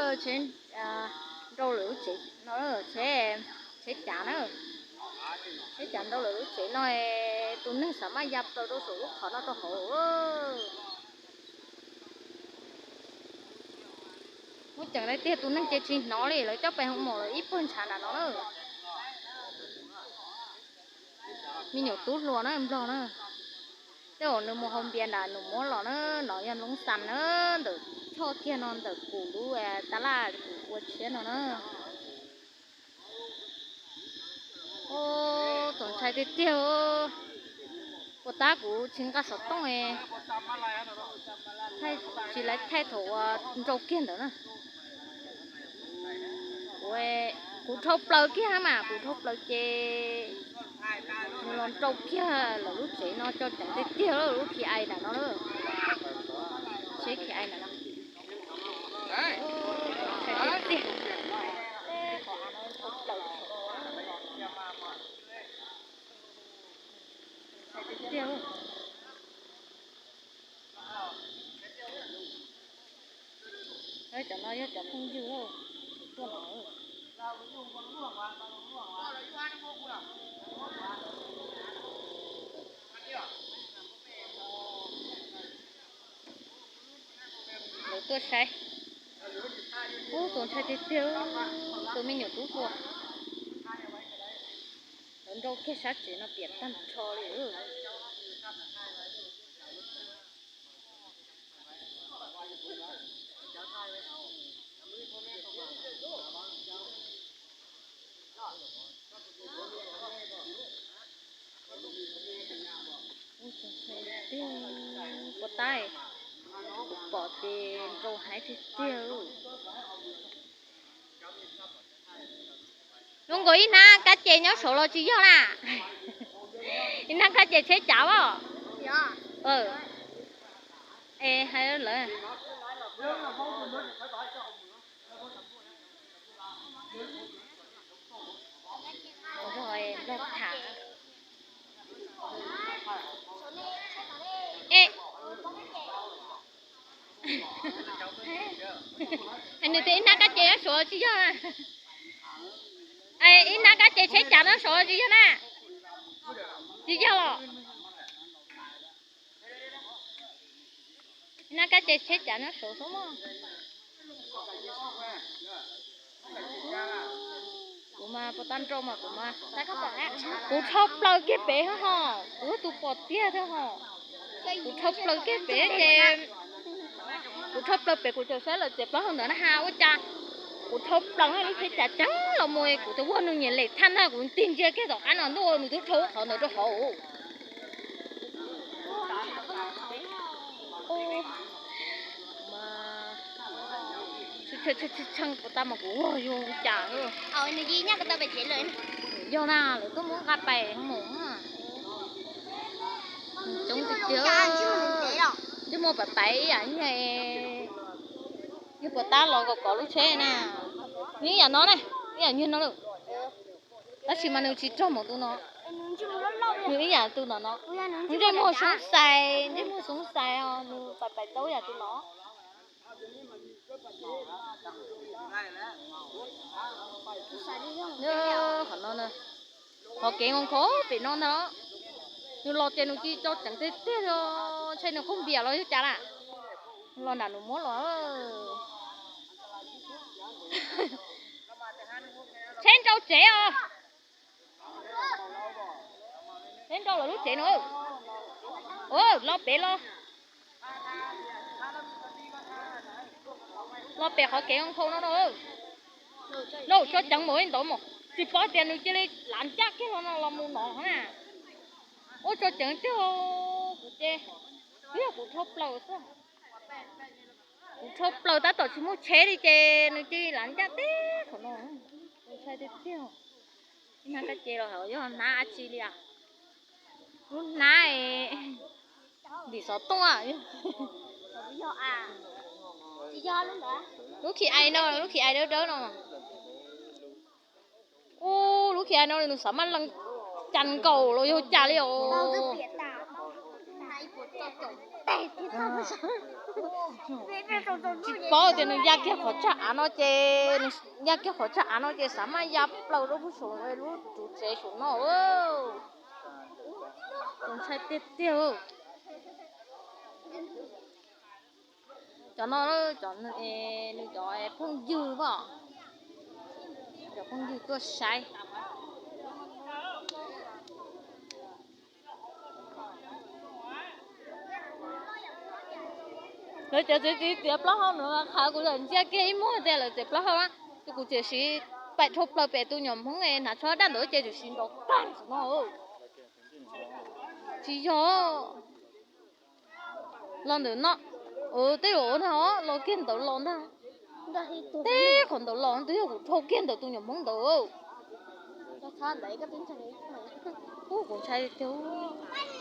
Tsheb nrau lawm lub tsev no, tsheb cav na, tsheb cav nrau lawm lub tsev no, tus neeg xav maj ya plaws rau saum lub qhov no rau hauv. Muaj ceem tiag tiag, tus neeg ces tsis hnov li, lawv coj pem hoo mom lawv ib pawg ntshav nram no na. Me nyuam tub hluas na, nplog na. Tej zaum nws mus haus npias nram nws muab los na, no yog loob xas na, ntawm choj kiag no ntawm kuv lub tab laj kuv ua tshiab no na. Txaus ntshai tiag tiag. Puas tab kuv tsis nqa xov tooj, tsis laiv thaij thaum uas nrau kiag ntawd na. Kuv dhau plaws kiag mas, kuv dhau plaws ces nws los nrau kiag lawm lub tsev no, tso ceev tiag tiag lub khi ai nram no, tsheb khi ai nram no. Tiag tiag. Cov no yog cov phooj ywg tuaj no. Lawv tuaj saib. Ub, txaus ntshai tiag tiag, tus me nyuam tub hluas. Lawv nrau kiag sab tsev no piam tag nrho li. Ub, txaus ntshai tiag, puas tab, kuv pom ces nrau heev tiag tiag. Zoo nkaus ib hnab kab ces nyob saud los tsis yog na. Ib hnab kab ces tsheb cav os. Es hais lawm. Nplog tham. Nws tias ib hnab kab ces nyob saud tsis yog na. Ib hnab kab ces tsheb cav nyob saud tsis yog na. Tsis yog los. Ib hnab kab ces tsheb cav nyob saud xwb mog. Kuv mas puas tau nrau mas kuv mas, kuv rho plaws kiag pem ho, kuv yog tus pom tiag thiab ho. Kuv rho plaws kiag pem ces, kuv rho plaws pem kuv tseem saib lawm txiav plaub hau ntawd na ha, ua cas kuv rho plaws lub tsheb cav ceev los mus, kuv tus ua nws nyiam lem thaj na, kuv tig ntsia kiag tom qab no ntuj, nws twb rho qhov ntawd rau hauv. Tshee puas tab mas kuv ua yus cas. Yog na, lawv tuaj muab nqa pais mus. Coob tiag tiag. Twb muaj pais pais ib yam nyuag, yog puas tab los kom kov lub tsheb na. Nws ib yam no na, ib yam nyuag no lawm. Tab sis mas nws tsis raug mus tus no. Nws ib yam tus no no. Nws ntsej muag xoob xais, ntsej muag xoob xais os, nws pais pais tau ib yam tus no. Qhov no, qhov kev nkaus pem no ntag los. Nws los ces nws cia li tso ceev tiag tiag, ntshai nws qaug npias los yog cas na. Los nram nws muab los. Tsheb nrau tsev os. Tsheb nrau lawv lub tsev no. Los pem los. Los pem qhov kev nkhau no no. Tso ceev mus ib ntov mus, tsis paub tias nws cia li lav ncaj kiag los no los mus no na. Ua tso ceev tiag, kuv ces, yog kuv rho plaws xwb. Kuv rho plaws tab tom tsis muaj tsheb li ces nws cia li lav ncaj teb qhov no. Ntshai tiag tiag. Hnab kab ces los hauv yog hnab dab tsi li as? Lub hnab ntim xov tooj. Lub khi ai no, lub khi ai dawb dawb no. Ub, lub khi ai no nws xav maj lees cas nkaus los yog cas li os. Tsis paub tias nws ya kiag qhov tsag av no ces, nws ya kiag qhov tsag av no ces xav maj ya plaws rau pug saum lub tsev saum no. Ntshai tiag tiag. Cov no, cov, nws cov phooj ywg os, cov phooj ywg tuaj saib. Lawv cov txiav txiav plaub hau no qhav kuv txawm ntsia kiag ib muag tias lawv txiav plaub hau na, ces kuv tseem siv paim dhau plaws pem tus nyuam hmoob hnav tsho daj ntawd ces tseem siv nrov kag no. Tsis yog, los ntawm no, tej zaum ntag, los kiag ntawd los ntag. Tej qhov ntawd los twb yog kuv dhau kiag ntawm tus nyuam hmoob ntawd. Kuv ntshai tiag.